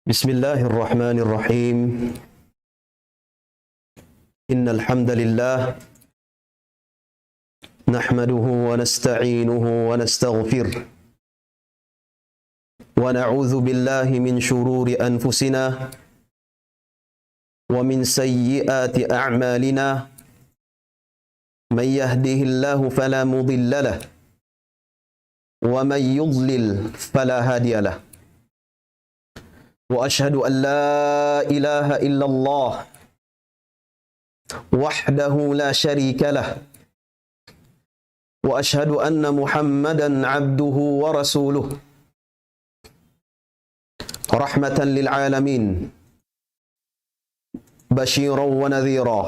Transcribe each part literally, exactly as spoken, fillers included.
بسم الله الرحمن الرحيم. إن الحمد لله نحمده ونستعينه ونستغفره، ونعوذ بالله من شرور أنفسنا ومن سيئات أعمالنا. من يهده الله فلا مضل له، ومن يضلل فلا هادي له. وأشهد أن لا إله إلا الله وحده لا شريك له، وأشهد أن محمدا عبده ورسوله، رحمة للعالمين، بشيرا ونذيرا.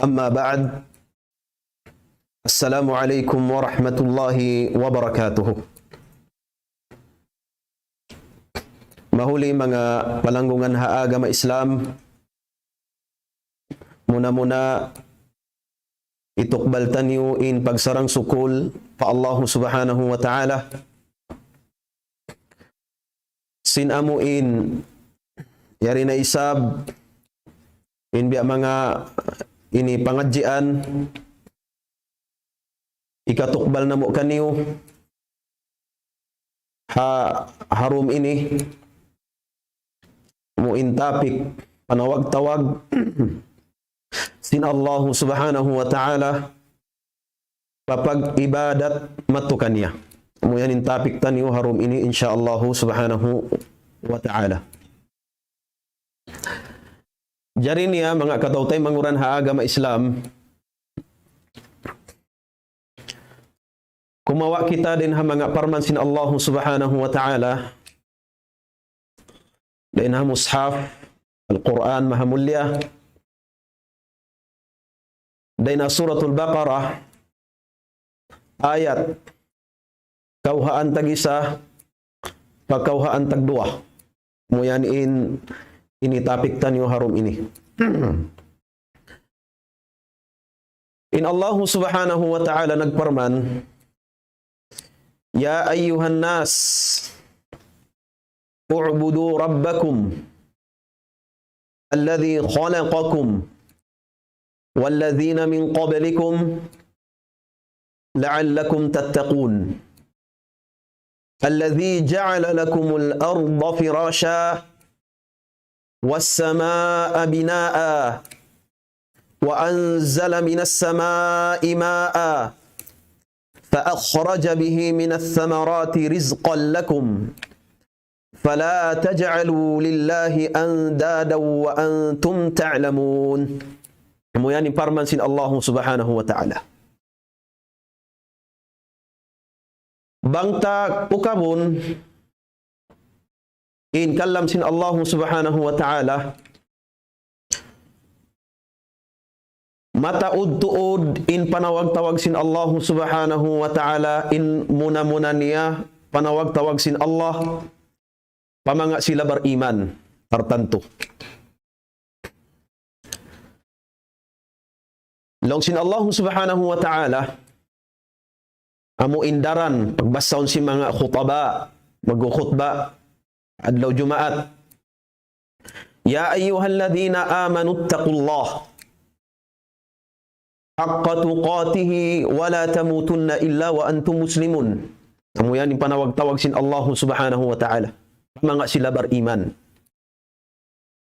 أما بعد، السلام عليكم ورحمة الله وبركاته. Mahuli manga palanggungan ha agama Islam, muna-muna itukbal taniyu in pagsarang sukul pa Allahu Subhanahu wa Ta'ala. Sin amu in yari na isab in biya' manga ini pangadjian, ikatukbal namu' kaniyu ha, ha dum ini, amu in topic panawag-tawag sin Allahu Subhanahu wa Ta'ala, papag-ibadat madtu kaniya. Amu yan in topic taniyu ha dum ini, insya Allahu Subhanahu wa Ta'ala. Jari niya, manga kataw-taymanghuran ha agama Islam, kumawa' kita dayn ha manga parman sin Allahu Subhanahu wa Ta'ala, dayn ha Mushaf Al-Qur'an Mahamulliya, dayn ha Suratul Baqarah, ayat kawhaan tag-isa pa kawhaan tagduwa. Amu yan in ini topic taniyu ha dum ini. In Allahu Subhanahu wa Ta'ala nagparman, يا أيها الناس اعبدوا ربكم الذي خلقكم والذين من قبلكم لعلكم تتقون. الذي جعل لكم الأرض فراشا والسماء بناء وأنزل من السماء ماء فأخرج به من الثمرات رزقا لكم فلا تجعلوا لله أندادا وأنتم تعلمون. Amu yan in parman sin Allahu Subhanahu wa Ta'ala. Bang ta ukabun in kalam sin Allahu Subhanahu wa Ta'ala, mataud tuud in panawag-tawag sin Allahu Subhanahu wa Ta'ala, in muna-muna niya panawag-tawag sin Allah pa manga sila bariman tartantu. Laung sin Allahu Subhanahu wa Ta'ala, amu in daran pagbasahun sin manga khutaba, magkhutba adlaw Jumaat. يا أيها الذين آمنوا اتقوا الله حق تقاته ولا تموتن إلا وأنتم مسلمون. Amu yan in panawag-tawag sin Allahu Subhanahu wa Ta'ala pa manga sila bariman.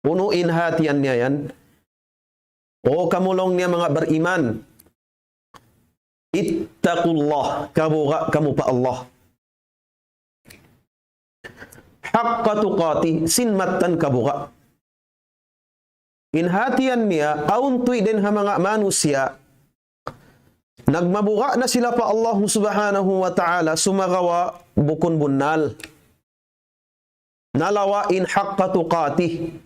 Unu in hatihan niya yan? O kamu laung niya manga bariman, اتقوا الله, kabuga' kamu pa Allah. حق تقاته, sin mattan kabuga'. In hatihan niya, awn tuud dayn ha manga manusiya', nagmabuga' na sila pa Allahu Subhanahu wa Ta'ala, sumagawa' bukun bunnal. Nalawa' in حق تقاته.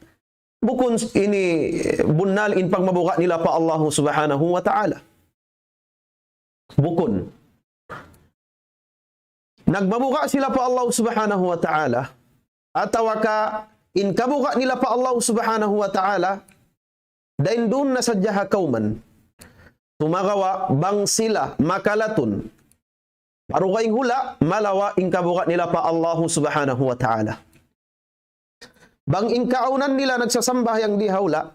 Bukun ini bunnal in pagmabuga' nila pa Allahu Subhanahu wa Ta'ala. Bukun. Nagmabuga' sila pa Allahu Subhanahu wa Ta'ala, atawa ka in kabuga' nila pa Allahu Subhanahu wa Ta'ala, dayn duun na sadja ha kawman. Sumagawa' bang sila makalatun pa dugaing hula', malawa' in kabuga' nila pa Allahu Subhanahu wa Ta'ala. Bang in kaawnan nila nagsasambahayang di' ha hula',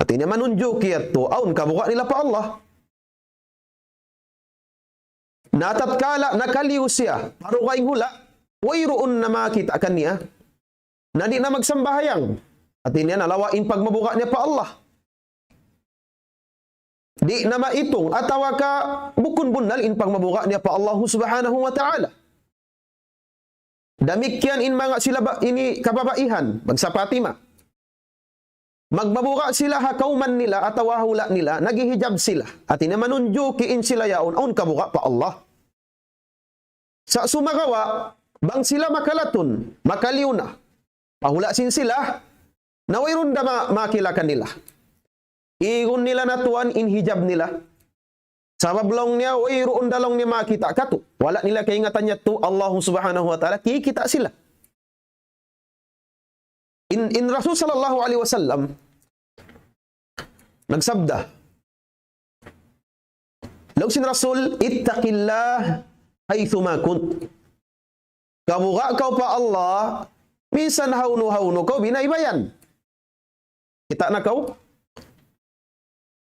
hati niya manunjuki yadtu, awn kabuga' nila pa Allah. Na tatkala nakaliyu siya, pa dugaing hula', wayruun na makakita' kaniya, na di' na magsambahayang. Hati niya nalawa' in pagmabuga' niya pa Allah. Di' na maitung, atawa ka bukun bunnal in pagmabuga' niya pa Allah subhanahu wa ta'ala. Damikkiyan in manga sila ba, ini kababaihan, bang sa Fatima. Magmabuga' sila ha kawman nila atawa ha hula' nila, naghihijab sila. Hati niya manunjuki in sila yaun, awn kabuga' pa Allah. Sa' sumagawa', bang sila makalatun, makaliyu na, pa hula' sin sila, na wayruun da ma, makakila' kanila. Igun nila na tuwan in hijab nila. Sabab laung niya, wayruun da laung niya makakita' katu'. Wala' nila kaingatan yadtu, Allah subhanahu wa ta'ala, kikita' sila. In, in Rasul sallallahu alayhi wasallam, nagsabda, laung sin Rasul, اتق الله حيثما كنت. Kabuga' kaw pa Allah, minsan hawnu-hawnu kaw binaybayan. Kita' na kaw?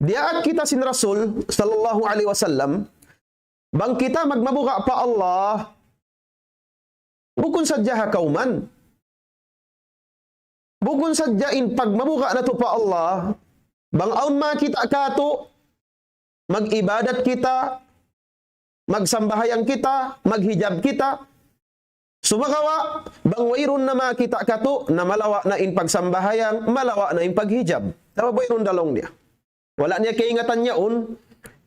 Diyaak kita sin Rasul, sallallahu alayhi wasallam, bang kita magmabuga' pa Allah, bukun sadja ha kawman. Bukun sadja in pagmabuga' natu' pa Allah, bang awn makakita' katu', mag-ibadat kita, magsambahayang kita, maghijab kita. Sumagawa', bang wayruun na makakita' katu', na malawa' na in pagsambahayang, malawa' na in paghijab. Sabab wayruun da laung niya. Wala' niya kaingatan yaun,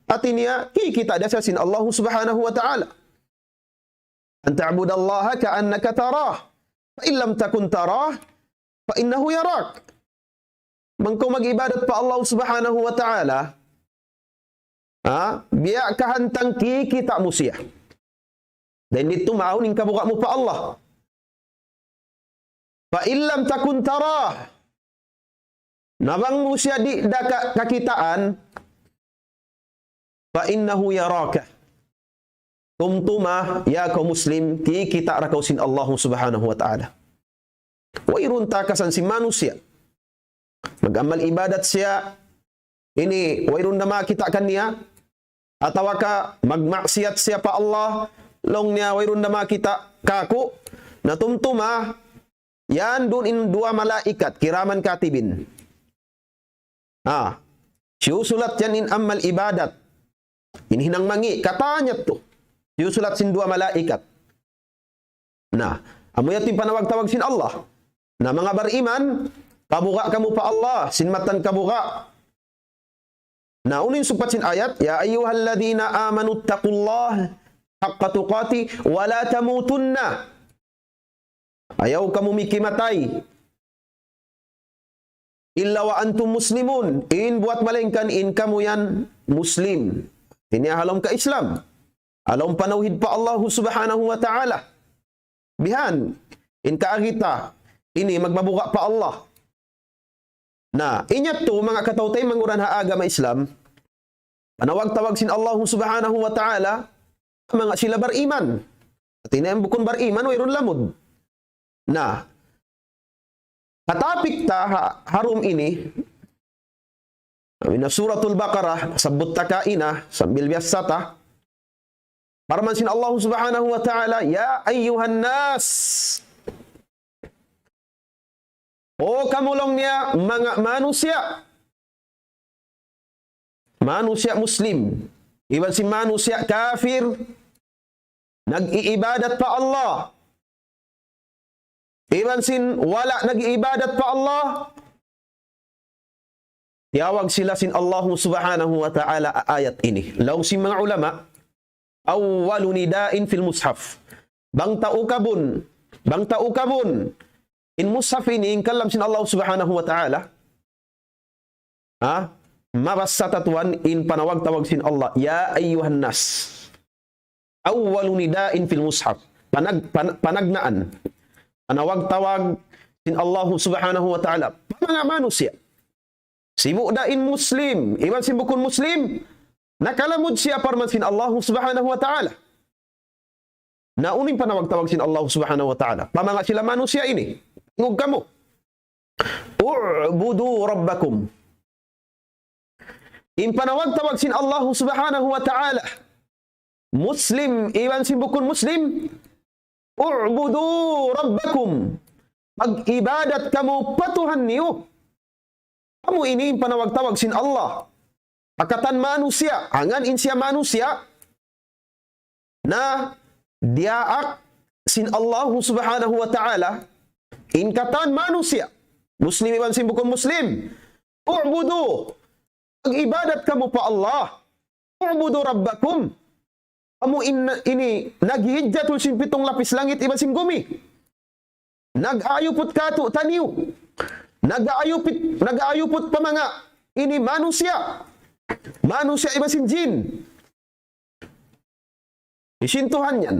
hati niya, kikita' da siya sin Allah subhanahu wa ta'ala. أن تعبد الله كأنك تراه، فإن لم تكن تراه، فإنه يراك. Bang kaw mag-ibadat pa Allah subhanahu wa ta'ala, ha, biya' kahantang kikita' mu siya. Dayn didtu maawn in kabuga' mu pa Allah. فإن لم تكن تراه. Na bang mu siya di' da ka, kakitaan, فإنه يراك. Tumtuma, ya kaw Muslim, kikita' da kaw sin Allah subhanahu wa ta'ala. Wayruun takasan sin manusiya'. Mag-amal ibadat siya, ini wayruun da makakita' kaniya, atawa ka magmaksiyat siya pa Allah, laung niya wayruun da makakita' kaku', na tumtuma, yan duun in duwa malaikat, kiraman katibin. Ha, siyusulat yan in amal ibadat. In hinang mangi', katan yadtu. Siyusulat sin duwa malaikat. Na, amu yadtu in panawag-tawag sin Allah. Na manga bariman, kabuga' kamu pa Allah, sin mattan kabuga'. Na unu in sugpat sin ayat, يا أيها الذين آمنوا اتقوا الله حق تقاته ولا تموتن. Ayaw kamu mikimatay. إلا وأنتم مسلمون. In buwat malaingkan in kamu yan Muslim. Ini ha lawm ka-Islam. Ha lawm panawhid pa Allah subhanahu wa ta'ala. Bihan, in kaagi ta, ini magmabuga' pa Allah. Na, in yadtu, manga kataw-taymanghuran ha agama Islam, panawag-tawag sin Allah subhanahu wa ta'ala, manga sila bariman. Hati niya bukun bariman, wayruun lamud. Na, ha topic ta ha, ha dum ini, amu in Suratul Baqarah, sabbut ta kaina, sambil biyassa ta. Parman sin Allah subhanahu wa ta'ala, يا أيها الناس. O kamu laung niya manga manusiya'. Manusiya' Muslim. Iban sin manusiya' kafir. Nag-iibadat pa Allah. Iban sin wala' nag-iibadat pa Allah. Tiyawag sila sin Allah subhanahu wa ta'ala ha ayat ini. Laung sin manga ulama, أول نداء في المصحف. Bang ta ukabun, bang ta ukabun. In mushaf ini, in kalam sin Allah subhanahu wa ta'ala. Ha? Mabassa ta tuwan in panawag-tawag sin Allah. يا أيها الناس. أول نداء في المصحف. Panag-, pan-, panagnaan. Panawag-tawag sin Allah subhanahu wa ta'ala. Pa manga manusiya'. Sibu' da in Muslim, iban sin bukun Muslim, nakalamud siya parman sin Allah subhanahu wa ta'ala. Na unu in panawag-tawag sin Allah subhanahu wa ta'ala. Pa manga sila manusiya' ini. Ingug kamu. U'budu rabbakum. In panawag-tawag sin Allah subhanahu wa ta'ala, Muslim iban sin bukun Muslim, u'budu rabbakum. Mag-ibadat kamu pa Tuhan niyu. Amu ini in panawag-tawag sin Allah pa katan manusiya', hangkan in siya manusiya', na diyaak sin Allah subhanahu wa ta'ala, in katan manusiya', Muslim iban sin bukun Muslim, u'budu, mag-ibadat kamu pa Allah, u'budu rabbakum, amu in, ini, naghihijjatul sin pitung lapis langit iban sin gumi. Nag-aayuput kātu'niyu. Nag-aayuput, nag-aayuput pa manga ini manusiya'. Manusiya' iban sin jin. Hisiyu in Tuhan yan?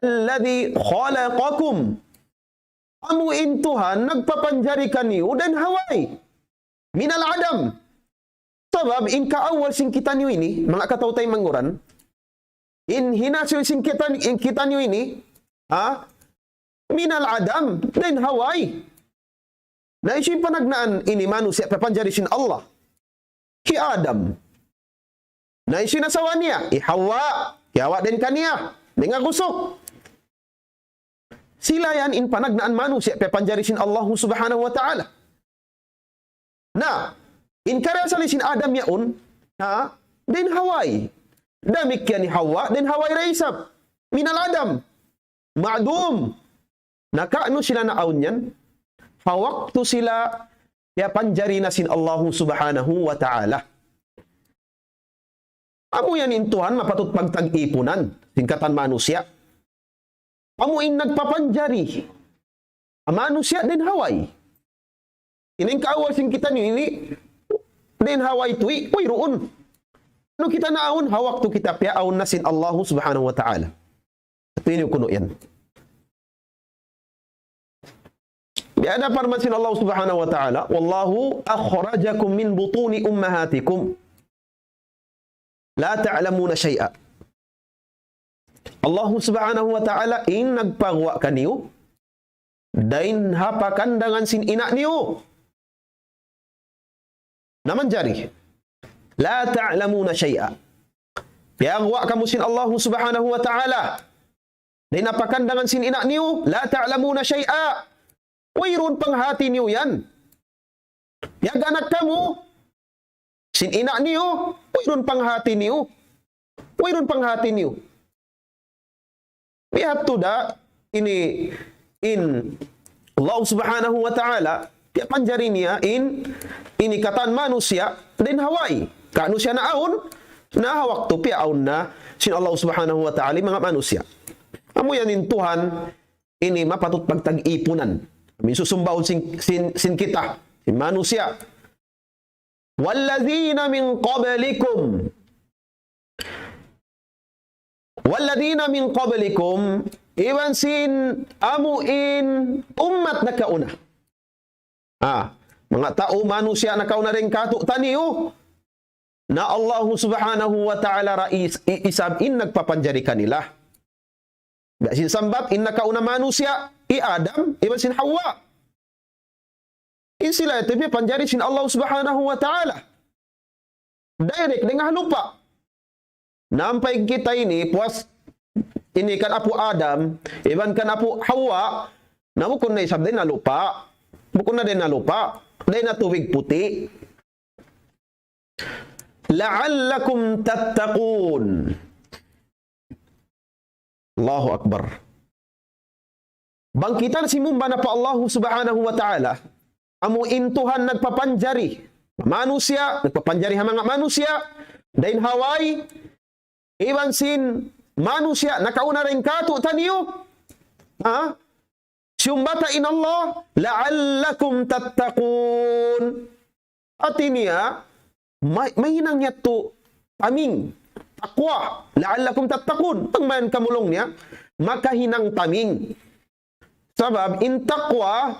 Alladhi khalaqakum. Amu in Tuhan nagpapanjari kaniyu dayn ha way. Minal adam. Sabab in kaawal sin kitaniyu ini, manga kataw-taymanghuran, in hinasil sin kita, in kitaniyu ini, ha? Minal adam, dayn ha way. Na hisiyu in panagnaan ini manusiya' piyapanjari sin Allah? Hi Adam. Na hisiyu in asawa niya? Hi Hawa. Hi Hawa dayn kaniya. Dayn ha kusuk. Sila yan in panagnaan manusiya' piyapanjari sin Allah subhanahu wa ta'ala. Na, in karna' asal sin Adam yaun, ha, dayn ha way. Damikkiyan hi Hawa, dayn ha way da isab. Minal adam. Ma'dum. Na ka'nu sila naawn yan? Ha waktu sila piyapanjari na sin Allahu subhanahu wa ta'ala. Amu yan in Tuhan mapatut pagtag-ipunan, sin katan manusiya'. Amu in nagpapanjari. Manusiya' dayn ha way. Ini in kaawal sin kitaniyu ini, dayn ha way tuwi, wayruun. Unu kita naawn, ha waktu kita piyaawn na sin Allahu subhanahu wa ta'ala. Ito ini kunu' yan. Biya' na parman sin Allah subhanahu wa ta'ala, والله أخرجكم من بطون أمهاتكم لا تعلمون شيئا. Allah subhanahu wa ta'ala in nagpaguwa' kaniyu dayn ha pakandangan sin ina' niyu. Na manjari. لا تعلمون شيئا. Piyaguwa' kamu sin Allah subhanahu wa ta'ala dayn ha pakandangan sin ina' niyu, لا تعلمون شيئا. Wayruun panghati niyu yan. Piyag-anak kamu sin ina' niyu, wayruun panghati niyu. Wayruun panghati niyu. Biya' hādtu da ini in Allah subhanahu wa ta'ala, piyapanjari niya in ini katan manusiya' dayn ha way. Ka'nu siya naawn, na ha waktu piyaawn na sin Allah subhanahu wa ta'ala in manga manusiya'. Amu yan in Tuhan ini mapatut pagtag-ipunan. Amu in susumbahun sin, sin, sin kita, sin manusiya'. والذين من قبلكم. والذين من قبلكم, iban sin amu in ummat nakauna. Ah, manga tau manusiya' nakauna dayn kātu'niyu, na Allah subhanahu wa ta'ala ra is-, i-, isab in nagpapanjari kanila. Biya' sin sambat in nakauna manusiya', hi Adam, iban sin Hawa. In sila yadtu piyapanjari sin Allah subhanahu wa ta'ala. Direct dayn ha lupa'. Na ampa in kita ini, puas ini kan apu' Adam, iban kan apu' Hawa, na bukun na isab dayn ha lupa'. Bukun na dayn ha lupa'. Dayn ha tubig puti'. لعلكم تتقون. Allahu Akbar. Bang kita simumba na pa Allah subhanahu wa ta'ala, amu in Tuhan nagpapanjari manusiya', nagpapanjari ha manga manusiya', dayn ha way, iban sin manusiya' nakauna dayn kātu'niyu, ha? Siyumba ta in Allah, لعلكم تتقون. Hāti niya, ma-, mahinang yadtu taming, taqwa, لعلكم تتقون. Bang mayan kamu laung niya, makahinang taming. Sabab in taqwa,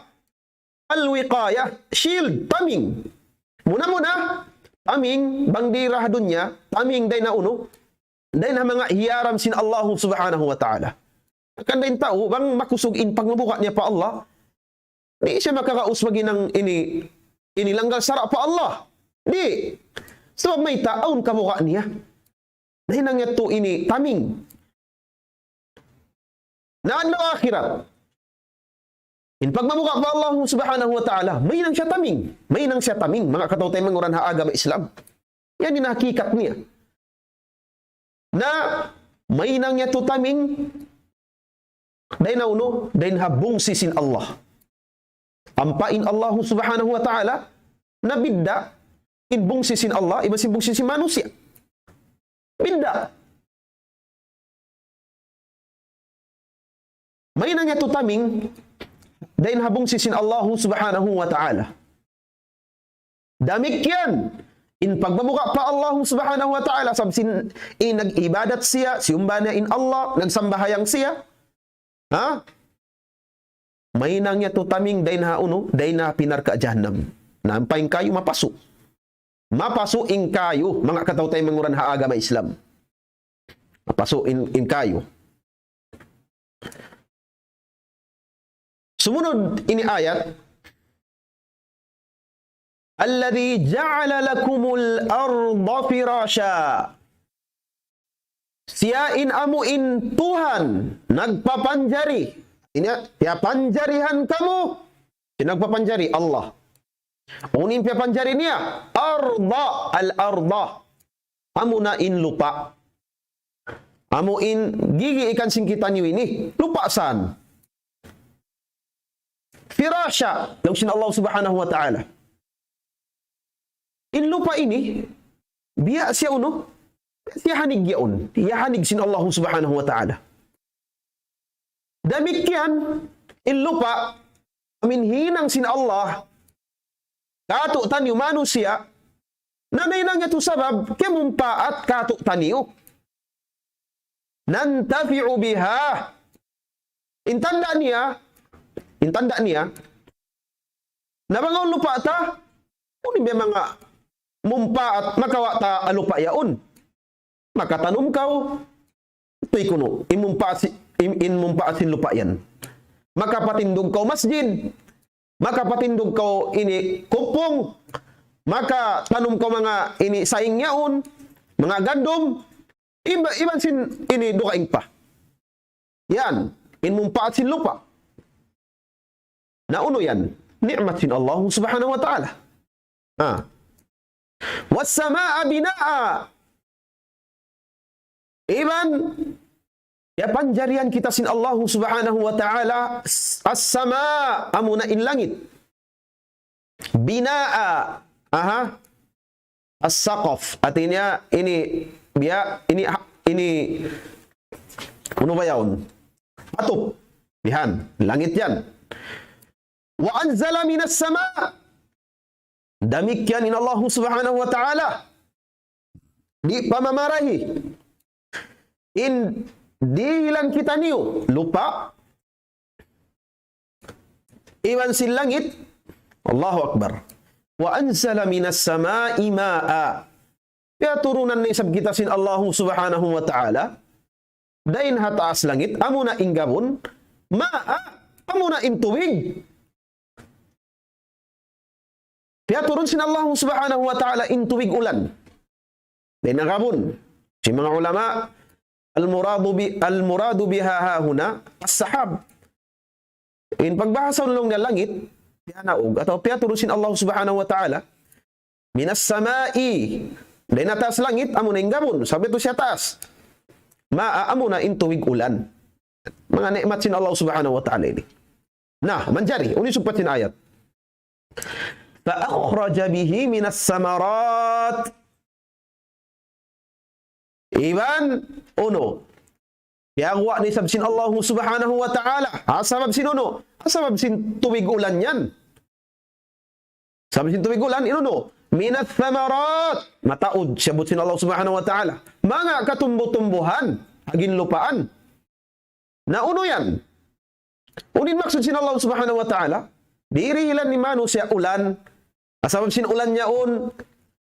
الوقاية, shield, taming. Muna-muna, taming, bang dī ha dunya, taming dayn ha unu, dayn ha manga hiyaram sin Allah subhanahu wa ta'ala. Hangkan da in tau, bang makusug in pangbuga' niya pa Allah, Di' siya makagaus maghinang ini, ini langgal sara' pa Allah. Di'. Sabab mayta', awn kabuga' niya. Nahinang yadtu ini taming. Na adlaw akhirat, in pagmabuga' pa Allah Subhanahu wa Ta'ala, mahinang siya taming. Mahinang siya taming, manga kataw-taymanghuran ha agama Islam. Yan in hakikat niya. Na mahinang yadtu taming, dayn ha unu, dayn ha bungsi sin Allah. Ampa in Allah Subhanahu wa Ta'ala, na bidda' in bungsi sin Allah, iban sin bungsi sin manusiya'. Bidda'. Mahinang yadtu taming, dayn ha bungsi sin Allah Subhanahu wa Ta'ala. Damikkiyan, in pagmabuga' pa Allah Subhanahu wa Ta'ala, sabab sin, in nag-ibadat siya, siyumba niya in Allah, nagsambahayang siya. Ha? Mahinang yadtu taming dayn ha unu, dayn ha api narka' jahannam. Na ampa in kayu mapasu'. Mapasu' in kayu, manga kataw-taymanghuran ha agama Islam. Mapasu' in, in kayu. Sumunud ini ayat, الذي جعل لكم الأرض فراشا. Siya in amu in Tuhan nagpapanjari. Ini, piyapanjarihan kamu. Sino nagpapanjari? Allah. Unu in piyapanjari niya? Arda, al-arda. Amuna in lupa'. Amu in gigiikan sin kitaniyu ini. Lupa' san. Firasha, laung sin Allah Subhanahu wa Ta'ala. In lupa' ini, biya' siya unu, biya' siya hanig yaun. Iyahanig sin Allah Subhanahu wa Ta'ala. Damikkiyan, in lupa', amu in hinang sin Allah, kātu'niyu manusiya', na nahinang yadtu sabab, kiyamumpaat kātu'niyu. ننتفع بها. In tanda' niya, in tanda' niya, na bang awn lupa' ta, unu in manga mumpaat makawa' ta ha lupa' yaun. Makatanum kaw, tuy kunu', in mumpaat si-, in, in mumpaat sin lupa' yan. Makapatindug kaw masjid, makapatindug kaw ini kumpung, makatanum kaw manga ini saing yaun, manga gandum, iba-, iban sin ini dugaing pa. Yan, in mumpaat sin lupa'. Na unu yan? Ni'mat sin Allah Subhanahu wa Ta'ala. Ah. والسماء بناء. Iban, iyapanjarihan kita sin Allah Subhanahu wa Ta'ala, as-sama, amuna in langit. Binaa, aha, as-saqaf. Hāti niya, ini, biya', ini, ha-, ini, unu ba yaun? Patup. Bihan, langit yan. وأنزل من السماء. Damikkiyan in Allah Subhanahu wa Ta'ala. Di' pa mamarahi. In dihilan kitaniyu, lupa'. Iban sin langit. Allahu Akbar. وأنزل من السماء ماء. Piyaturunan na isab kita sin Allahu Subhanahu wa Ta'ala. Dayn ha taas langit, amuna in gabun, ma'a, amuna in tubig. Piyaturun sin Allahu Subhanahu wa Ta'ala in tubig ulan. Dayn ha gabun. Sin manga ulama, المراد ب-، المراد بها هاهنا السحاب. In pagbahasa laung nila langit, piyanaug, atawa piyaturun sin Allah Subhanahu wa Ta'ala, من السماء, dayn ha taas langit, amuna in gabun, sabab yadtu siya taas. Ma'a, amuna in tubig ulan. Manga ni'mat sin Allah Subhanahu wa Ta'ala ini. Na, manjari, unu in sugpat sin ayat. فأخرج به من الثمرات. Iban, unu, piyaguwa' na isab sin Allahu Subhanahu wa Ta'ala. Ha sabab sin unu, ha sabab sin tubig ulan yan. Sabab sin tubig ulan, in unu, من الثمرات. Mataud, siyabbut sin Allah Subhanahu wa Ta'ala. Manga katumbu-tumbuhan, ha ginlupaan. Na unu yan? Unu in maksud sin Allah Subhanahu wa Ta'ala? Dihilan sin manusiya' ulan. Ha sabab sin ulan yaun,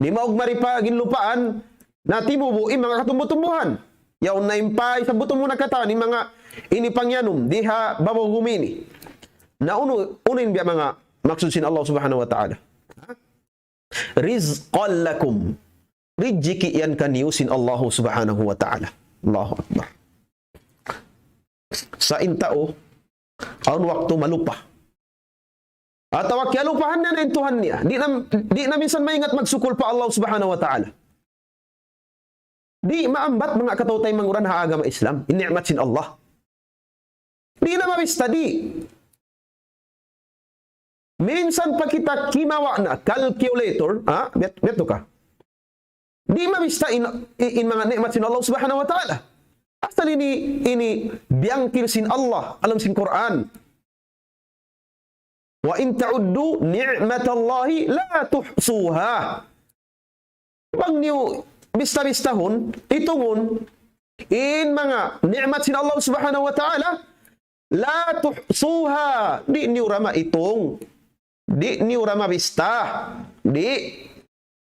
di' maug mari pa ginlupaan, na timubu' in manga katumbu-tumbuhan. Yaun na in pay, sabbutun mu na katan, in manga ini pangyanum, di ha babaw gumi ini. Na unu, unu in biya' manga maksud sin Allah Subhanahu wa Ta'ala? رزقا لكم. Rijiki yan kaniyu sin Allah Subhanahu wa Ta'ala. Allahu Akbar. Sa' in tau, awn waktu malupa. Atawa kiyalupahan niya na in Tuhan niya. Di' na, di' na minsan maingat magsukul pa Allah Subhanahu wa Ta'ala. Di' maambat manga kataw-taymanghuran ha agama Islam, in ni'mat sin Allah. Di' na mabista, di'. Minsan pa kita kimawa' na calculator, ha? Biya', biya' tu ka. Di' mabista in, in, in manga ni'mat sin Allah Subhanahu wa Ta'ala. Asal ini, ini biyangkil sin Allah, ha lawm sin Qur'an. وإن تعدوا نعمة الله لا تحصوها. Bang niyu bista-bistahun, itungun, in manga ni'mat sin Allah Subhanahu wa Ta'ala, لا تحصوها. Di' niyu da maitung. Di' niyu da mabista. Di'.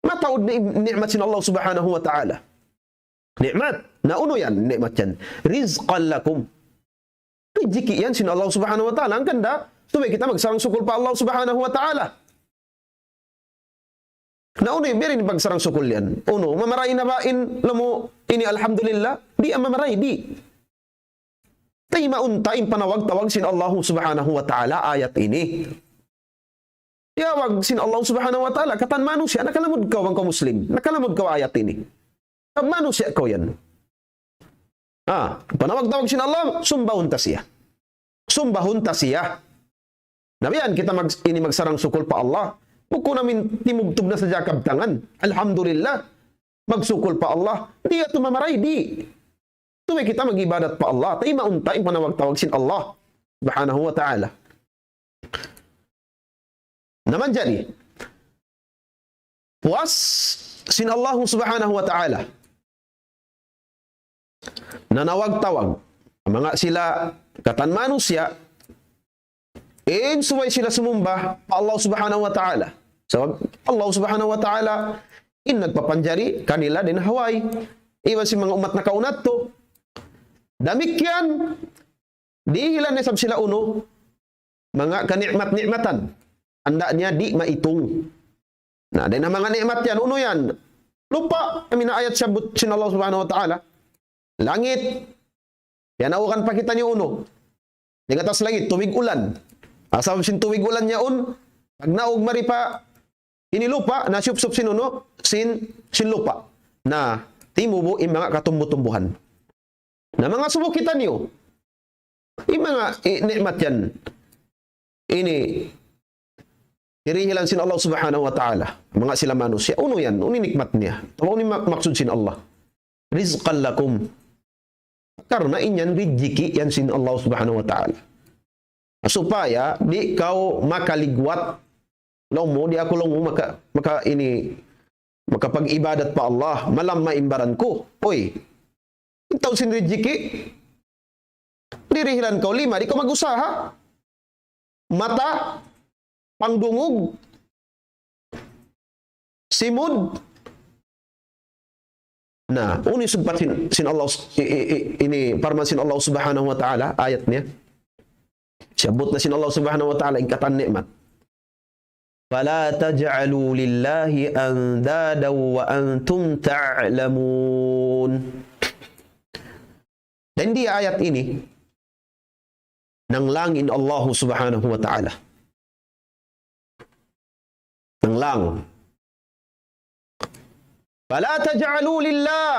Mataud ni-, ni'mat sin Allah Subhanahu wa Ta'ala. Ni'mat. Na unu yan, ni'mat yan. رزقا لكم. Rijiki yan sin Allah Subhanahu wa Ta'ala. Hangkan da, subay kita magsarang-sukul pa Allah Subhanahu wa Ta'ala. Na unu in biya' diin pagsarang-sukul yan? Unu, mamaray na ba in laung mu ini alhamdulillah? Di' mamaray, di'. Taymaun ta in panawag-tawag sin Allah Subhanahu wa Ta'ala ayat ini. Tiyawag sin Allah Subhanahu wa Ta'ala, katan manusiya', nakalamud kaw bang kaw Muslim, nakalamud kaw ayat ini. Sabab manusiya' kaw yan. Ah, panawag-tawag sin Allah, sumbahun ta siya. Sumbahun ta siya. Na biya' yan kita mag-, ini magsarang-sukul pa Allah. Bukun amu in timubtub na sadja kabtangan. Alhamdulillah. Magsukul pa Allah. Di' yadtu mamaray, di'. Subay kita mag-ibadat pa Allah. Taymaun ta in panawag-tawag sin Allah Subhanahu wa Ta'ala. Na manjari, puas sin Allah Subhanahu wa Ta'ala. Nanawag-tawag. Manga sila katan manusiya', in subay sila sumumba pa Allah Subhanahu wa Ta'ala. Sabab Allah Subhanahu wa Ta'ala in nagpapanjari kanila dayn ha way. Iban sin manga ummat nakauna yadtu. Damikkiyan, dihilan isab sila unu, manga kani'mat-ni'matan. Handa niya di' maitung. Na, dayn ha manga ni'mat yan, unu yan? Lupa', amu in ayat siyabbut sin Allah Subhanahu wa Ta'ala. Langit, yan awakan pa kitaniyu unu. Dayn ha taas langit, tubig ulan. Asal sin tubig ulan yaun, pagnaug mari pa ini lupa', nasiyupsup sin unu, sin, sin lupa'. Na, timubu' in manga katumbu-tumbuhan. Na manga subu kitaniyu, in manga, i-, ni'mat yan, ini, dirihilan sin Allah Subhanahu wa Ta'ala, manga sila manusiya', unu yan, unu in nikmat niya, atawa unu in ma-, maksud sin Allah. رزقا لكم. Karna' in yan rijiki' yan sin Allah Subhanahu wa Ta'ala. Supaya di' kaw makaligwat. Laung mu, di' aku laung mu maka, maka ini, makapag-ibadat pa Allah, malamma in baran ku. Uy, in tau sin rijiki', dirihilan kaw lima, di' kaw mag-usaha. Mata, pangdungug, simud. Na, unu in sugpat sin, sin Allah, i-, i-, i-, ini parman sin Allah Subhanahu wa Ta'ala, ayat niya. Siyabbut na sin Allah Subhanahu wa Ta'ala in katan ni'mat. فلا تجعلوا لله أندادا وأنتم تعلمون. Dayn di ha ayat ini, nanglang in Allah Subhanahu wa Ta'ala. Nanglang. فلا تجعلوا لله.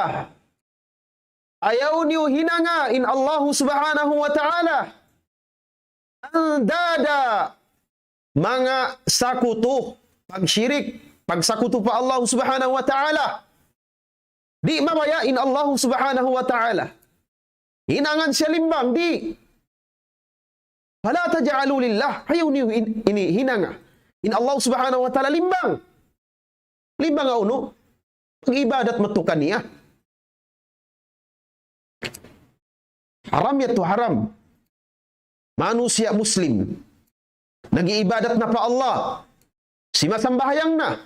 Ayaw niyu hinanga in Allah Subhanahu wa Ta'ala أندادا, manga sakutu, pagshirik, pagsakutu pa Allah Subhanahu wa Ta'ala. Di' mabaya' in Allah Subhanahu wa Ta'ala. Hinangan siya limbang, di'. فلا تجعلوا لله. Ayaw niyu in-, ini hinanga in Allah Subhanahu wa Ta'ala limbang. Limbang unu? Pag-ibadat matukan niya. Haram yadtu, haram. Manusiya' Muslim, nag-iibadat na pa Allah, simasambahayang na,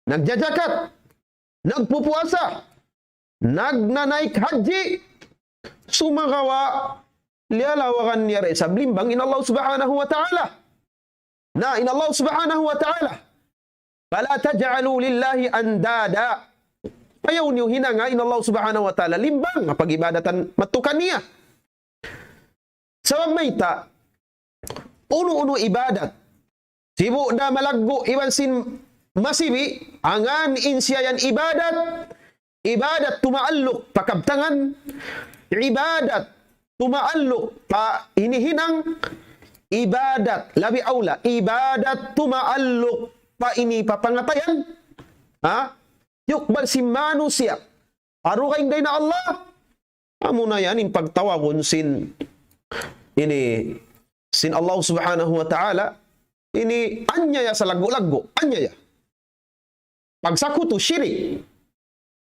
nagjajakat, nagpupuasa, nagnanaik hajji, sumagawa' liyalawagan niya da isab limbang in Allah Subhanahu wa Ta'ala. Na, in Allah Subhanahu wa Ta'ala, فلا تجعلوا لله أندادا. Ayaw niyu hinanga in Allah Subhanahu wa Ta'ala limbang ha pag-ibadatan madtu kaniya. Sabab mayta', unu-unu ibadat, sibu' da malaggu' iban sin masibi', hangkan in siya yan ibadat, ibadat tumaalluk pa kabtangan, ibadat tumaalluk pa hinihinang, ibadat, labi awla, ibadat tumaalluk pa ini pa pangatayan, ha? Yukbal sin manusiya', pa dugaing dayn ha Allah, amuna yan in pagtawagun sin ini, sin Allah Subhanahu wa Ta'ala, ini anyaya salaggu'-laggu', anyaya. Pagsakutu, shirik.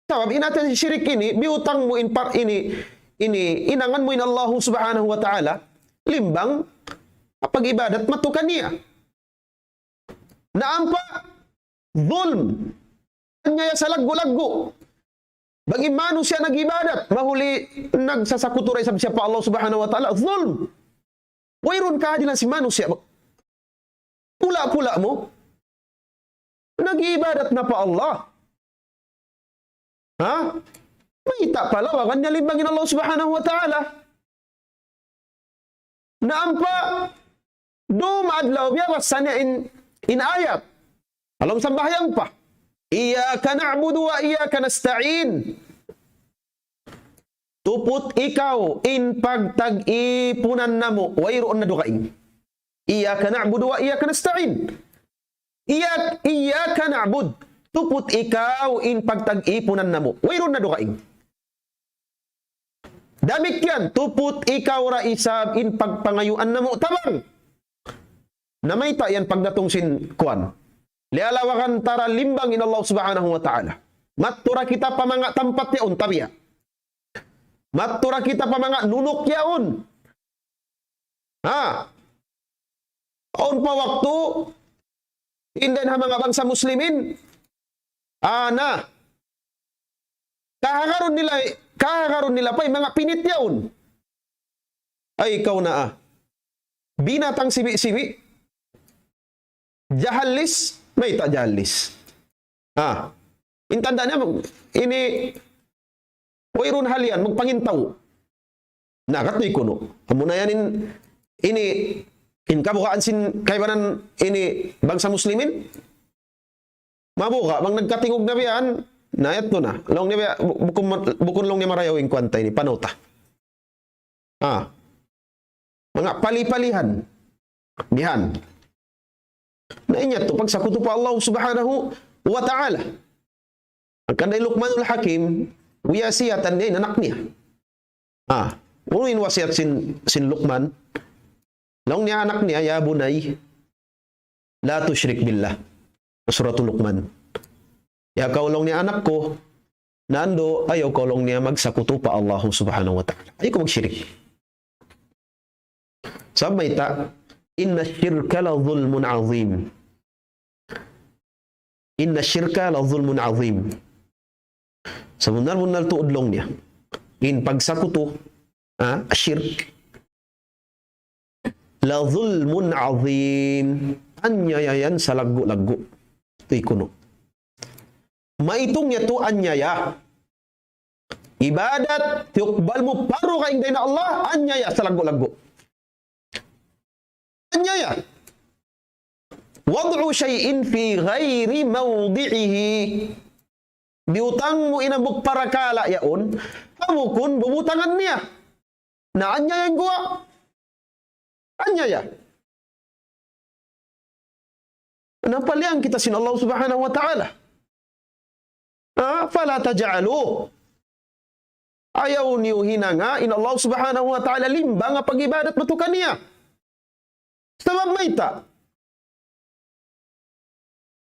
Sabab in hati shirik ini, biyutang mu in par-, ini, ini, hinangan mu in Allah Subhanahu wa Ta'ala limbang ha pag-ibadat madtu kaniya. Na ampa, zulm. Anyaya salaggu'-laggu'. Bang in manusiya' nag-ibadat, mahuli nagsasakutu da isab siya pa Allah Subhanahu wa Ta'ala, zulm. Wayruun kaadilan sin manusiya'. Pula-pula mu, nag-iibadat na pa Allah. Ha? Mayta' pa lawagan niya limbang in Allah Subhanahu wa Ta'ala? Na ampa, dum adlaw biya' basa niya in, in ayat. Ha lawm sambahayang pa. إياك نعبد وإياك نستعين. Tuput ikaw in pagtag-ipunan namu', wayruun na dugaing. إياك نعبد وإياك نستعين. Iya-, إياك نعبد. Tuput ikaw in pagtag-ipunan namu', wayruun na dugaing. Damikkiyan, tuput ikaw da isab in pagpangayuan namu' tabang. Na mayta' yan pagdatung sin kuwan. Liyalawagan ta da limbang in Allah Subhanahu wa Ta'ala. Madtu da kita pa manga tampat yaun, tabiya'. Madtu da kita pa manga nunuk yaun. Ha? Awn pa waktu, hinda in ha manga bangsa Muslimin, ana, kahagarun nila, kahagarun nila pa in manga pinit yaun. Ay, ikaw na, ah. Binatang sibi'-sibi'. Jahallis, mayta' jahallis? Ah, in tanda' niya, ini, wayruun halian, magpangintaw. Na, katu' kunu'. Amuna yan in, ini, in kabugaan sin kaibanan ini bangsa Muslimin. Mabuga', bang nagkatingug na biya' yan, na yadtu na. Laung niya biya', bu-, bukun ma-, bukun laung niya marayaw in kuwan ta ini, panaw ta. Ah. Manga pali-palihan. Bihan. Na in yadtu, pagsakutu pa Allah Subhanahu wa Ta'ala. Hangkan da in Luqmanul Hakim, wiyasiyatan niya in anak niya. Ah, unu in wasiyat sin, sin Luqman? Laung niya anak niya, يا بني لا تشرك بالله. Suratul Luqman. Ya kaw laung niya anak ku, nandu' ayaw kaw laung niya magsakutu pa Allah Subhanahu wa Ta'ala. Ayaw kaw magshirik. Sabab mayta', إن الشرك لظلم عظيم. إن الشرك لظلم عظيم. Sabunnal-bunnal tuud laung niya. In pagsakutu, ah, shirk. لظلم عظيم. Anyaya yan salaggu'-laggu'. Tuy kunu'. Maitung yadtu anyaya. Ibadat, tiyukbal mu pa dugaing dayn ha Allah, anyaya salaggu'-laggu'. Anyaya. وضع شيء في غير موضعه. Biyutang mu in hambuuk parakala' yaun, ha bukun bubutangan niya. Na anyaya in guwa'. Anyaya. Na paliyang kita sin Allah Subhanahu wa Ta'ala. Ah, فلا تجعلوا. Ayaw niyu hinanga in Allah Subhanahu wa Ta'ala limbang ha pag-ibadat madtu kaniya. Sabab mayta'?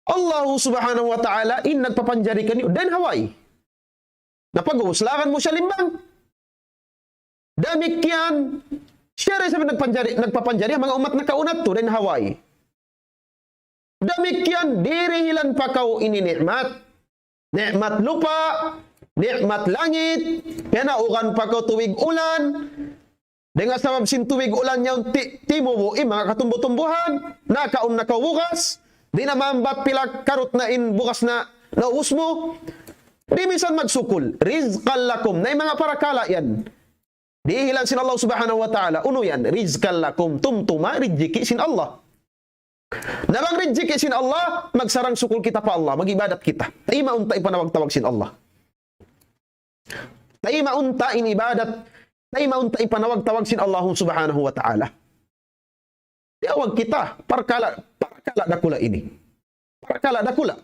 Allah Subhanahu wa Ta'ala in nagpapanjari kaniyu dayn ha way. Na pag-uslakan mu siya limbang. Damikkiyan, siya da isab in nagpanjari, nagpapanjari ha manga ummat nakauna yadtu dayn ha way. Damikkiyan, dirihilan pa kaw ini ni'mat. Ni'mat lupa', ni'mat langit, piyanaugan pa kaw tubig ulan. Dayn ha sabab sin tubig ulan yaun ti-, timubu' in manga katumbu-tumbuhan, nakaun na kaw bugas, di' na maambat pila karut na in bugas na naubus mu, di' minsan magsukul, رزقا لكم, na in manga parakala' yan. Dihilan sin Allah Subhanahu wa Ta'ala, unu yan, رزقا لكم, tumtuma, rijiki' sin Allah. Na bang rijiki' sin Allah, magsarang-sukul kita pa Allah, mag-ibadat kita. Taymaun ta in panawag-tawag sin Allah. Taymaun ta in ibadat, taymaun ta in panawag-tawag sin Allah Subhanahu wa Ta'ala. Tiyawag kita, parakala', parakala' dakula' ini. Parakala' dakula'.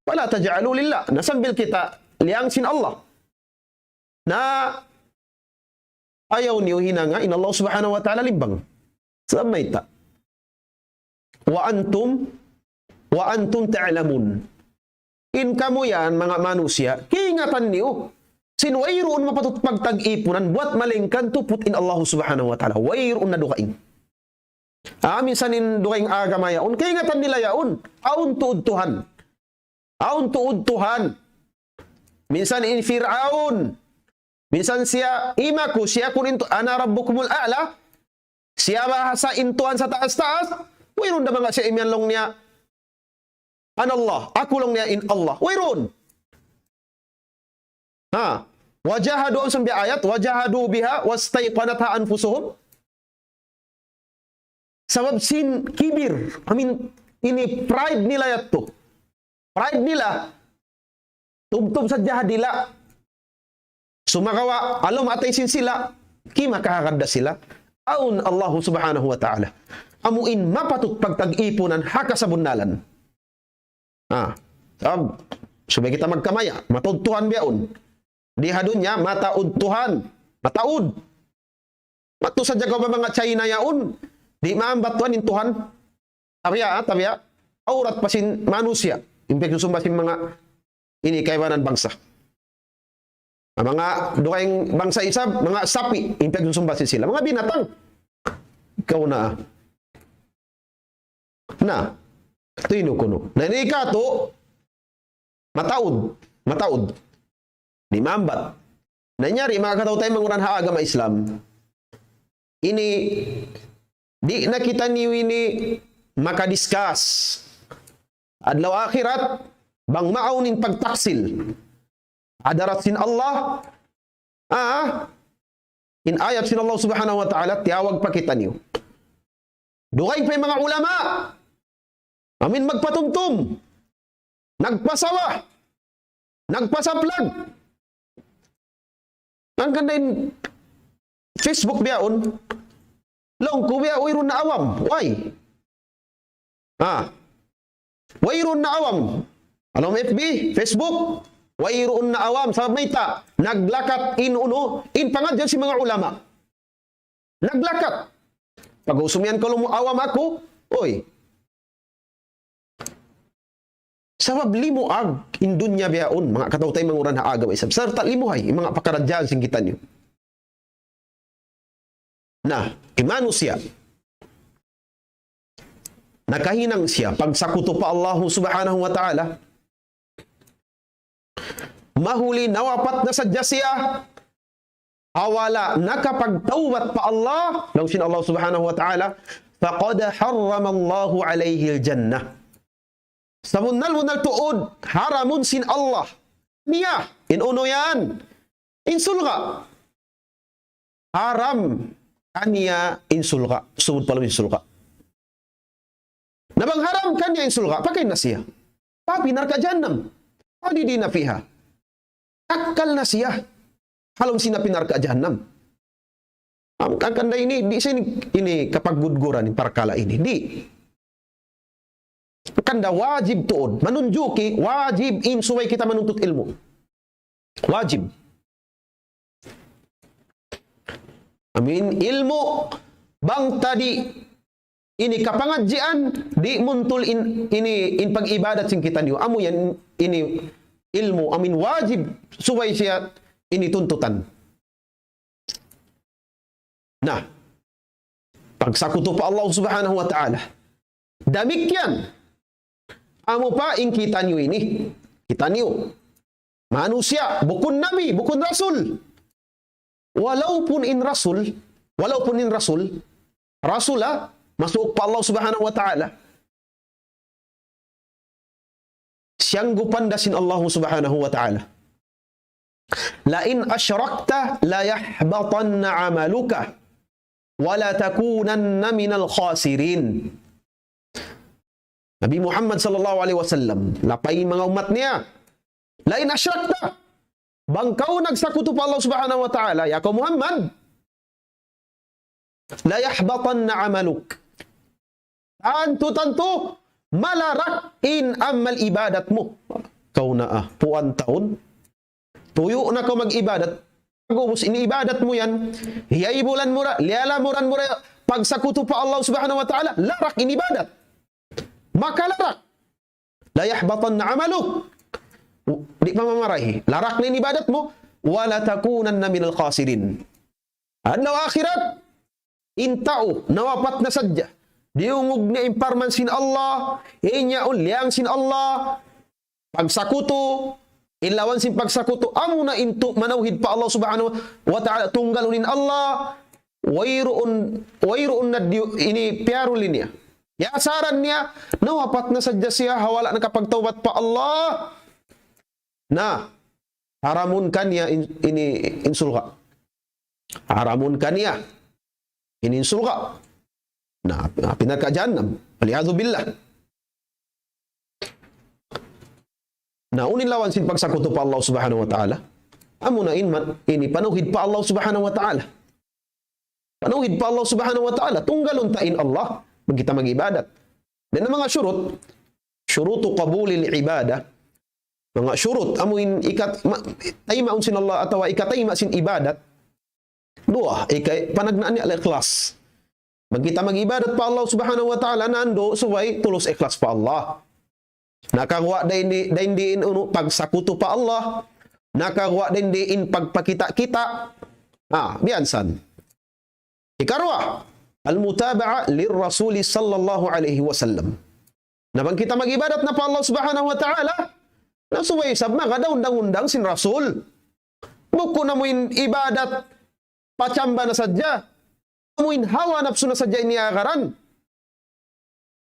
فلا تجعلوا لله. Na sambil kita liyang sin Allah. Na ayaw niyu hinanga in Allah Subhanahu wa Ta'ala limbang. Sabab mayta'. وأنتم، وأنتم تعلمون. In kamu yan, manga manusiya', kaingatan niyu. Sin wayruun mapatut pagtag-ipunan, buwat malayngkan tuput in Allah Subhanahu wa Ta'ala. Wayruun na dugaing. Ah, minsan in dugaing agama yaun, kaingatan nila yaun, awn tuud Tuhan. Awn tuud Tuhan. Minsan in Fir'aun, minsan siya, ima ku, siya kun in tu-, أنا ربكم الأعلى, siya bahasa in Tuhan sataas-taas, wayruun da manga siya imiyan laung niya, أنا الله, aku laung niya in Allah. Wayruun. Ha. وجحدوا, awn isab biya' ayat, وجحدوا بها واستيقنتها أنفسهم. Sabab sin kibir, I mean, ini pride nila yadtu. Pride nila, tubtub sadja ha dila'. Sumagawa', ha lawm atay sin sila, kimakahagad da sila. Awn Allah Subhanahu wa Ta'ala. Amu in mapatut pagtag-ipunan ha kasabunnalan. Ah, sabab, subay kita magkamaya', mataud Tuhan bihaun. Di ha dunya, mataud Tuhan, mataud. Mataud sadja kaw pa manga China yaun, di' maambat tuud in Tuhan. Tabiya', ah, tabiya'. Awrat pa sin manusiya'. In pagsusumba sin manga ini kaibanan bangsa. Ang manga dugaing bangsa isab, manga sapi', in pagsusumba sin sila. Manga binatang. Ikaw na. Na, tuinu kunu'. Na ini katu', mataud, mataud. Di' maambat. Na in yari, manga kataw-taymanghuran ha agama Islam. Ini, di' na kitaniyu ini makadiscuss. Adlaw akhirat, bang maawn in pagtaksil. Hadarat sin Allah, ah, in ayat sin Allah Subhanahu wa Ta'ala, tiyawag pa kitaniyu. Dugaing pa in manga ulama, amin magpatumtum, nagpasawa, nagpasaplag. Hangkan da in Facebook bihaun, laung ku biya' wayruun na awam. Why? Ah. Wayruun na awam. Ha lawm F B, Facebook, wayruun na awam. Sabab mayta', naglakat in unu, in pangadjian sin manga ulama. Naglakat. Pag-usum yan kalu mu awam aku, uy. Sabab limuag in dunya bihaun, manga kataw-taymanghuran ha agama Islam. Sarta' limuhay, in manga pakaradjaan sin kitaniyu. Na, in manusiya', nakahinang siya, pagsakutu pa Allah Subhanahu wa Ta'ala, mahuli nawapat na sadja siya, ha wala' nakapagtawbat pa Allah, laung sin Allah Subhanahu wa Ta'ala, فقد حرم الله عليه الجنة. Sabunnal-bunnal tuud, haramun sin Allah. Niya, in unu yan? In surga'. Haram kaniya in surga'. Sumud pa lawm in surga'. Na bang haram kaniya in surga', pakain na siya. Pa narka' jahannam. خالدين فيها. Kakkal na siya ha lawm sin api narka' jahannam. Am, hangkan da ini, di' sa ini, ini kapaggudguran in parkala' ini. Di'. Hangkan da wajib tuud. Manunjuki, wajib in subay kita manuntut ilmu'. Wajib. Amin ilmu', bang ta di' ini kapangadjian, di' muntul in, ini, in pag-ibadat sin kitaniyu. Amu yan, ini ilmu', amin wajib, subay siya ini tuntutan. Na, pagsakutu pa Allah Subhanahu wa Ta'ala. Damikkiyan, amu pa in kitaniyu ini. Kitaniyu. Manusiya', bukun nabi, bukun rasul. Walaupun in Rasul, walaupun in Rasul, Rasul ha, masuuk pa Allah Subhanahu wa Ta'ala. Siyanggupan da sin Allah Subhanahu wa Ta'ala. لئن أشركت ليحبطن عملك ولتكونن من الخاسرين. Nabi Muhammad sallallahu alayhi wasallam, lapay manga ummat niya. لئن أشركت, bang kaw nagsakutu pa Allah Subhanahu wa Ta'ala, ya kaw Muhammad, ليحبطن عملك. Tantu-tantu, malarak in amal ibadat mu. Kaw na, ah, puan taun. Tuyu' na kaw mag-ibadat. Pag-ubus in ibadat mu yan, hiyay bulan mu ra, liyalamuran mu ra, pagsakutu pa Allah Subhanahu wa Ta'ala, larak in ibadat. Makalarak. ليحبطن عملك. Di' pa mamarahi. Larak na in ibadat mu. ولتكونن من الخاسرين. Adlaw akhirat, in tau, nawapat na sadja. Diyungug niya in parman sin Allah, in yaun liyang sin Allah, pagsakutu, in lawan sin pagsakutu, amuna in tu-, manawhid pa Allah Subhanahu wa Ta'ala, tunggalun in Allah, wayruun, wayruun na diyu-, ini piyaruli niya. Piyasaran niya, nawapat na sadja siya, ha wala' nakapagtawbat pa Allah. Na, haramun kaniya in, ini, in surga'. Haramun kaniya. Ini in surga'. Na, na, pi narka' jahannam. والعياذ بالله. Na, unu in lawan sin pagsakutu pa Allah Subhanahu wa Ta'ala. Amuna in man, ini panawhid pa Allah Subhanahu wa Ta'ala. Panawhid pa Allah Subhanahu wa Ta'ala. Tunggalun ta in Allah. Bang kita mag-ibadat. Dayn ha manga shurut, شروط قبول العبادة, manga shurut, amu in ikat-, ma-, taymaun sin Allah atawa ikatayma' sin ibadat. Duwa, ika-, panagnaan niya al-ikhlas. Bang kita mag-ibadat pa Allah Subhanahu wa Ta'ala, nandu' subay tulus ikhlas pa Allah. Nakaguwa' dayn di, dayn di in unu, pagsakutu pa Allah. Nakaguwa' dayn di in pagpakita'-kita'. Ah, biya' yan san. Ikaruwa, المتابعة للرسول صلى الله عليه وسلم. Na bang kita mag-ibadat na pa Allah Subhanahu wa Ta'ala, na subay isab magad ha undang-undang sin Rasul. Bukun amu in ibadat pachamba na sadja. Amu in hawa napsu na sadja in iyagaran.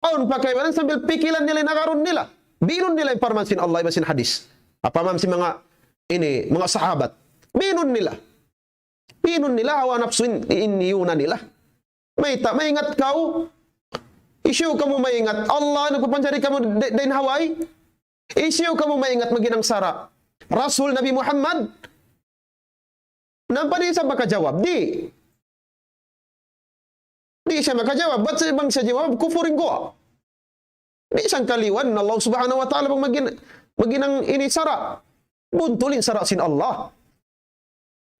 Awn pa kaibanan sambil pikilan nila in agarun nila. Biinun nila in parman sin Allah iban sin hadis. Apa man sin manga ini, manga sahabat. Biinun nila. Biinun nila hawa napsu in, in iyuna nila. Mayta', maingat kaw. Hisiyu kamu maingat? Allah nagpapanjari kamu da-, dayn ha way? Hisiyu kamu maingat maghinang sara'? Rasul Nabi Muhammad? Na ampa di' isab makajawab, di'. Di' siya makajawab, bat sa bang siya jawab, kufur in guwa'. Di' sangkaliwan, Allah Subhanahu wa Ta'ala bang maghin-, maghinang ini sara'. Buntul in sara' sin Allah.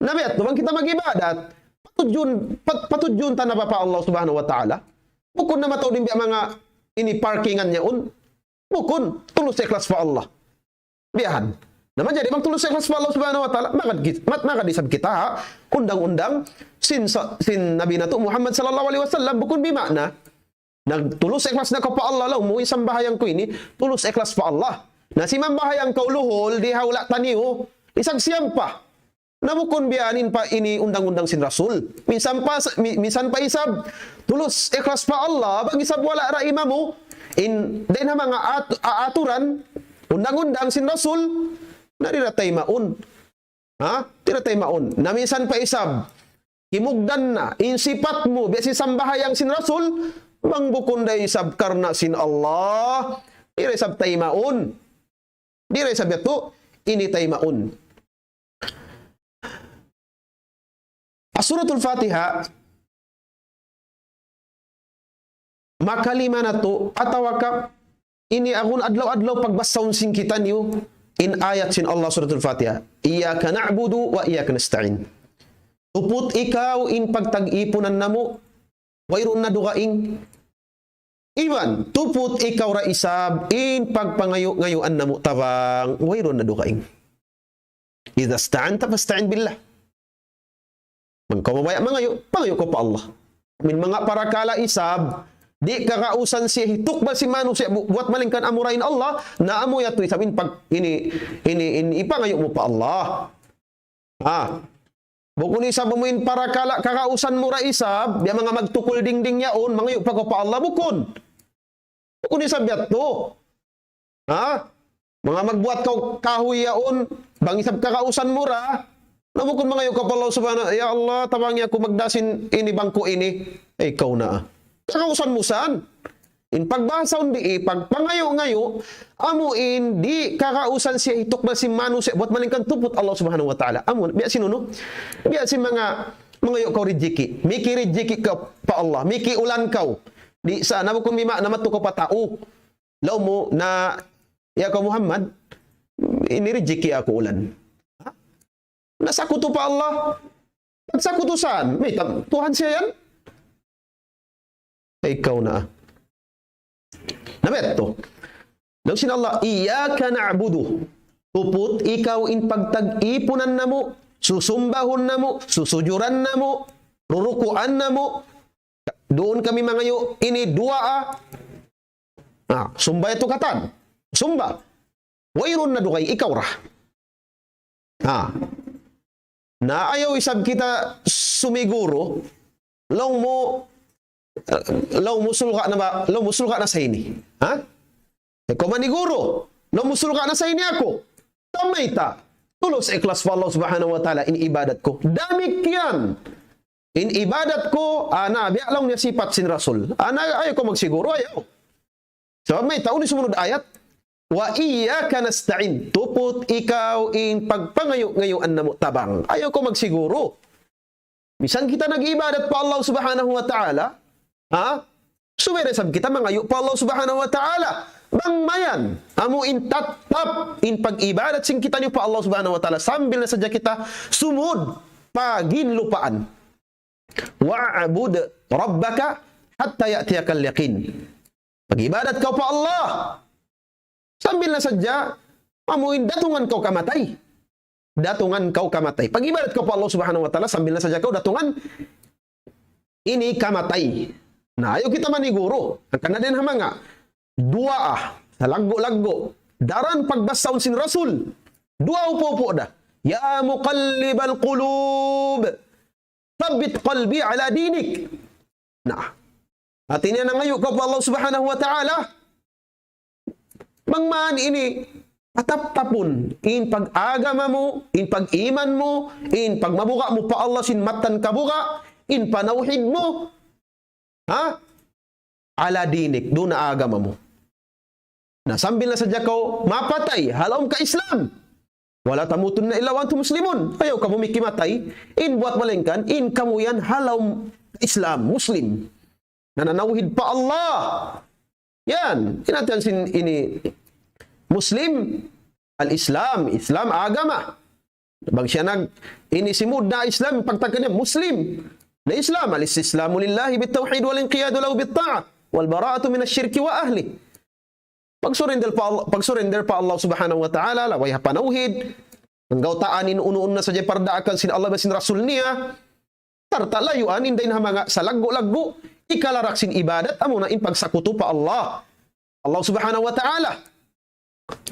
Na biya' tu bang kita mag-ibadat, patudjun, pat-, patudjun ta na ba pa Allah Subhanahu wa Ta'ala? Bukun na mataud in biya' manga ini parkingan yaun. Bukun, tulus ikhlas pa Allah. Biya' yan. Na manjari bang tulus ikhlas pa Allah Subhanahu wa Ta'ala, magad kit-, mat-, magad isab kita ha undang-undang sin sa-, sin Nabi natu' Muhammad sallallahu alayhi wasallam, bukun bima'na nagtulus ikhlas na kaw pa Allah, laung mu, in sambahayang ku ini, tulus ikhlas pa Allah. Na simambahayang kaw luhul, di' ha hula' taniyu, isab siyam pa. Na bukun biya' yan in pa ini undang-undang sin Rasul. Minsan pa, mi-, minsan pa isab, tulus ikhlas pa Allah, bang isab wala' ra imamu, in, dayn ha manga at-, a-, aturan, undang-undang sin Rasul, na di' ra taymaun. Ha? Di' ra taymaun. Na minsan pa isab, kimugdan na, in sipat mu, biya' sin sambahayang sin Rasul, bang bukun da isab karna' sin Allah, di' ra isab taymaun. Di' ra isab yadtu, ini taymaun. As-Suratul Fatiha, makalima natu', atawa ka, ini agun adlaw-adlaw pagbasahun sin kitaniyu, in ayat sin Allah Suratul Fatiha. إياك نعبد وإياك نستعين. Tuput ikaw in pagtag-ipunan namu', wayruun na dugaing. Iban, tuput ikaw ra isab in pagpangayu'-ngayuan namu' tabang, wayruun na dugaing. إذا استعنت فاستعن بالله. Bang kaw mabaya' mangayu', pangayu' kaw pa Allah. Amu in manga parakala' isab, di' kagausan siya hitukbal sin manusiya' bu-, buwat malaingkan amura in Allah, na amu yadtu isab in pag-, ini, ini, ini, ipangayu' mu pa Allah. Ah. Bukun isab amu in parakala' kakausan mu ra isab, biya' manga magtukul dingding yaun, mangayu' pa kaw pa Allah, bukun. Bukun isab yadtu. Ha? Manga magbuwat kaw kahuy yaun, bang isab kakausan mu ra, na bukun mangayu' kaw pa Allah Subhanahu, "Ya Allah, tabangi aku magdā sin ini bangku' ini." Ay, ikaw na. Kakausan mu san. In pagbahasa un di, pagpangayu'-ngayu', amu in di' kakausan siya hitukbal sin manusiya', buwat malayngkan tuput Allah Subhanahu wa Ta'ala. Amu, biya' sin unu? Biya' sin manga, mangayu' kaw rijiki. Miki rijiki kaw pa Allah. Miki ulan kaw. Di' sa, na bukun bima, na madtu kaw pa tau. Laung mu na, "Ya kaw Muhammad, ini rijiki aku ulan." Ha? Nasakutu pa Allah. Pagsakutu san, mayta', Tuhan siya yan? Ay, ikaw na. Na biya' yadtu. Laung sin Allah, "Iyyaka na'budu." Tuput ikaw in pagtag-ipunan namu', susumbahun namu', susujuran namu', rurukuan namu'. Duun kami mangayu', ini duwaa. Ah, sumba yadtu katan. Sumba. Wayruun na dugaing, ikaw ra. Ah. Na ayaw isab kita sumiguru, laung mu, eh, laung mu surga' na ba, laung mu surga' na sa ini. Ha? Ikaw maniguru, laung mu surga' na sa ini aku. Sa' mayta', tulus ikhlas pa Allah Subhanahu wa Ta'ala in ibadat ku. Damikkiyan. In ibadat ku, ana, biya' laung niya sipat sin Rasul. Ana, ayaw kaw magsiguru, ayaw. Sabab mayta', unu in sumunud ayat? "Wa iyyaka nasta'in." Tuput ikaw in pagpangayu'-ngayuan namu' tabang. Ayaw kaw magsiguru. Misan kita nag-ibadat pa Allah Subhanahu wa Ta'ala, ha? Subay da isab kita mangayu' pa Allah Subhanahu wa Ta'ala. Bang mayan, amu in tattap in pag-ibadat sin kitaniyu pa Allah Subhanahu wa Ta'ala, sambil na sadja kita sumud pa ginlupaan. "Wa'bud rabbaka hatta ya'tiyakal yaqin." Pag-ibadat kaw pa Allah. Sambil na sadja, amu in datungan kaw kamatay. Datungan kaw kamatay. Pag-ibadat kaw pa Allah Subhanahu wa Ta'ala, sambil na sadja kaw datungan ini kamatay. Na, ayaw kita maniguru. Hangkan na dayn ha manga duwaa, salaggu'-laggu'. Daran pagbasahun sin Rasul. Duwaa upu'-upu' da. "Ya muqallibal qulub, thabbit qalbi ala dinik." Na. Hati niya nangayu' kaw pa Allah Subhanahu wa Ta'ala. Bang man ini, pataptapun, in pag-agama mu, in pag-iman mu, in pagmabuga' mu pa Allah sin mattan kabuga', in panawhid mu, ha? Ala dinik, duun na agama mu. Na sambil na sadja kaw mapatay, ha lawm ka Islam. "Wala tamutunna illa wa antum muslimun." Ayaw kamu miki matay, in buwat malayngkan, in kamu yan ha lawm Islam, Muslim. Nananawhid pa Allah. Yan, in hati sin ini Muslim, al-Islam, Islam agama. Bang siya nag-, ini simud na Islam, pagtag kaniya Muslim. Na Islam, al-istislamu lillahi bit-tawhid wal-inqiyadu lahu bit-ta'ah, wal-bara'atu minash shirki wa ahlih. Pag-surrender pa Allah, pag-surrender pa Allah Subhanahu wa Ta'ala, laway ha panawhid, anggawtaan in unu-unu na sadja pardaakan sin Allah iban sin Rasul niya, sarta' layuan in dayn ha manga salaggu'-laggu', ikalarak sin ibadat, amuna in pagsakutu pa Allah. Allah Subhanahu wa Ta'ala.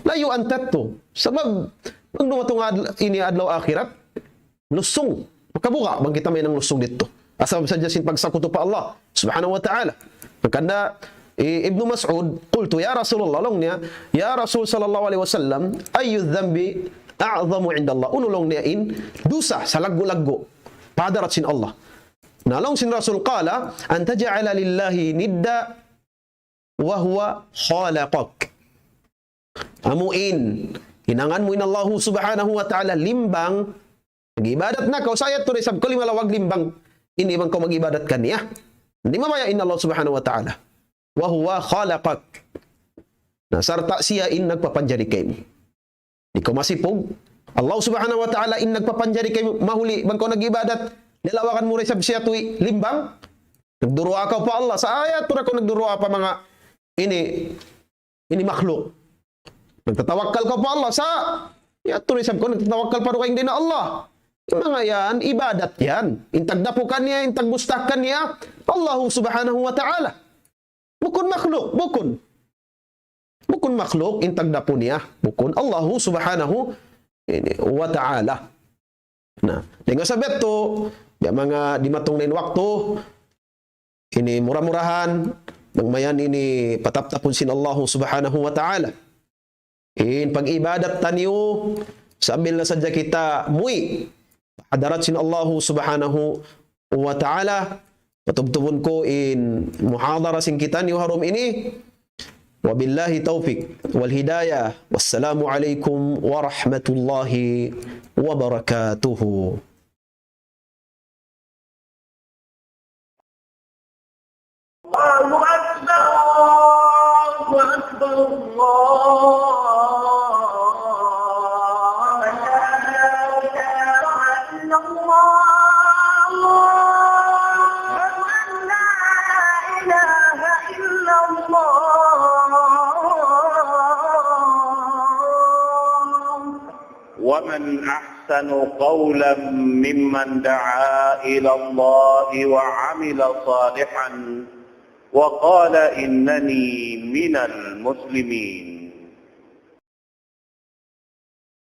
Layuan ta yadtu. Sabab, bang dumatung adl-, ini adlaw akhirat, lusung. Makabuga', bang kita mayan lusung didtu. Asal sadja sin pagsakutu pa Allah Subhanahu wa Ta'ala. Hangkan da, i-, Ibnu Mas'ud, "Qultu ya Rasulullah," laung niya, "Ya Rasul sallallahu alayhi wasallam, ayyu dhanbi a'zamu indallah?" Unu laung niya in dusa salaggu'-laggu' pa hadarat sin Allah. Na laung sin Rasul, qala, "An taj'ala lillahi nidda wa huwa khalaqak." Amu in, hinangan mu in Allah Subhanahu wa Ta'ala limbang, mag-ibadat na kaw, sa' yadtu da isab kaw limalawag limbang, ini bang kaw mag-ibadat kaniya. Di' mabaya' in Allah Subhanahu wa Ta'ala. "Wa huwa khalaqak." Na, sarta' siya in nagpapanjari kaymu. Di' kaw masipug. Allah Subhanahu wa Ta'ala in nagpapanjari kaymu, mahuli bang kaw nag-ibadat, lalawagan mu da isab siya tuy limbang. Nagduruwaa kaw pa Allah. Sa' yadtu da kaw nagduruwaa pa manga ini, ini makhluk. Nagtatawakkal kaw pa Allah. Sa' yadtu da isab kaw nagtatawakkal pa dugaing dayn ha Allah. In manga yan, ibadat yan. In tagdapu kaniya, in tagbusta kaniya, Allah Subhanahu wa Ta'ala. Bukun makhluk, bukun. Bukun makhluk in tagdapu niya, bukun, Allahu Subhanahu wa Ta'ala. Na, dayn ha sabab yadtu, ya manga dimatung na in waktu, ini mura-murahan, bang mayan ini pataptapun sin Allah Subhanahu wa Ta'ala. In pag-ibadat taniyu, sambil na sadja kita muwi' pa hadarat sin Allah Subhanahu wa Ta'ala, patubtubun ku in muhadara sin kitaniyu ha dum ini. وبالله التوفيق والهداية. والسلام عليكم ورحمة الله وبركاته. الله أكبر، الله أكبر، الله أكبر. أشهد أن لا إله إلا الله. أشهد أن لا إله إلا الله. ومن أحسن قولا ممن دعا إلى الله وعمل صالحا وقال إنني من المسلمين.